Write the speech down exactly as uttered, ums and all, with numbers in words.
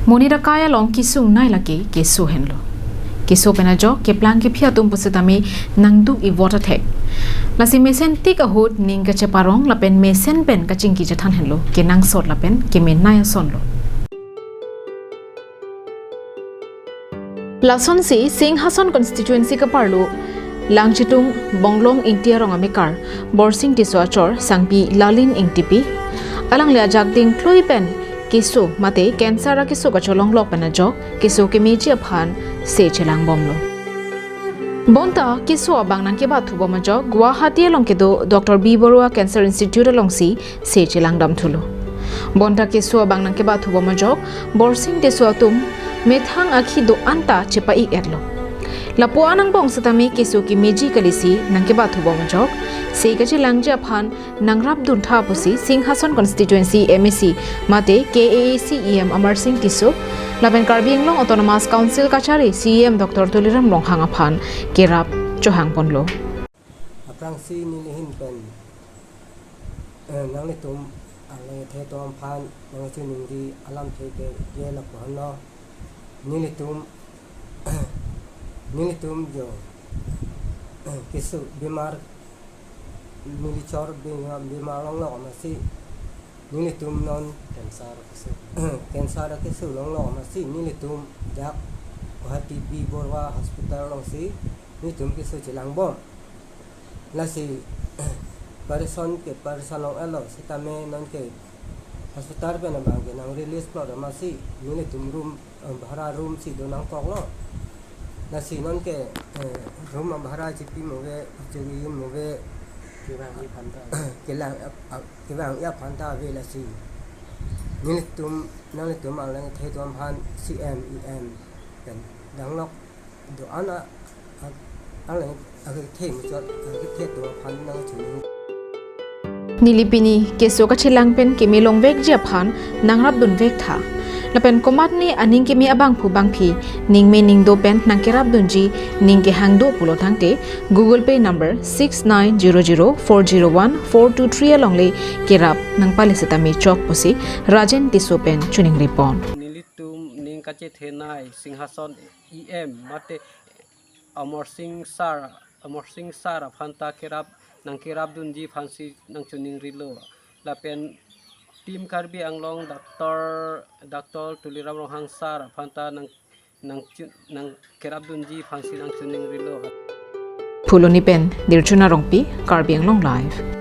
Monit akai along kesung nai lake keso henlo. Keso pen ajok keplang kephi atum pusitame nangduk ivot athek. Lasi mesen tik ahut ning kacheparong lapen mesen pen kachingki chethan henlo, kenangsot lapen kemenei asonlo. Lasonsi Singhason constituency kaparlo Langchitung Bonglong Ingti arong amekar Borsing Tisso achor sangpi Lalin Ingtipi alangli ajak dingklui pen keso mate cancer akeso kacholonglok pen ajok keso kemeji aphan se chelangbomlo. Bonta keso abang nangkebathu bom ajok Guwahati along kedo Doctor B Baruah Cancer Institute alongsi se chelangdamthulo. Bonta keso abang nangkebathu bom ajok Borsing Tisso atum methang akhi do-an ta chepa-ik-etlo. Lapu-an angbong setame keso kemeji kalisi nangkebathu bom ajok se kachelangji aphan nangrapdun tha pusi Singhason constituency M A C mate K A A C E M Amarsing Tisso lapen Karbi Anglong Autonomous Council kachari C E M Doctor Tuliram Ronghang aphan kerap chohangponlo. Aphrangsi neli ahin pen, eh, nanglitum alangethe atum aphan nangchiningri alamthe ke je lapu-anlo. Nelitum, nelitum jo, eh, keso bimar, neli chor bimar, bimar longlok amatsi nelitum non cancer keso, cancer keso longlok amatsi nelitum jak Guwahati B Baruah Hospital alongsi nelitum keso chelangbom. Lasi person ke person long-etlo setame nonke hospital pen abang ke nang-release plot amatsi nelitum room, eh, bhara room si do nangkoklo. Lasi nonke, eh, room abhara chipi mo ave, chiri mo ave, kevang-i aphan ta, kelang ap-, ap-, kevang-i aphan ta ave lasi nelitum, nanglitum alangethe atum aphan C M, E M pen danglok do-an a, a, alang akethe muchot, akethe atum aphan nangchining. Neli pini keso kachelang pen keme longvekji aphan nangrapdunvek tha. Lapen komatne aning keme abangphu bangphi ningme ningdo pen nangkerapdunji, ning kehang do pulo tangte Google Pay number six nine zero zero four zero one four two three alongle kerap nangpale setame chok pusi Rajen Tisso pen chiningripon. Nelitum ning kachethenei Singhason E M mate Amarsing Sir, Amarsing Sir aphan ta kerap, nangkerapdunji aphansi nangchiningrilo. Lapen Team Karbi Anglong Doctor, Doctor Tuliram Ronghang Sir aphan ta nang, nangchi-, nangkerapdunji aphansi nangchiningrilo. Phuloni pen Dirchuna Rongpi, Karbi Anglong Live.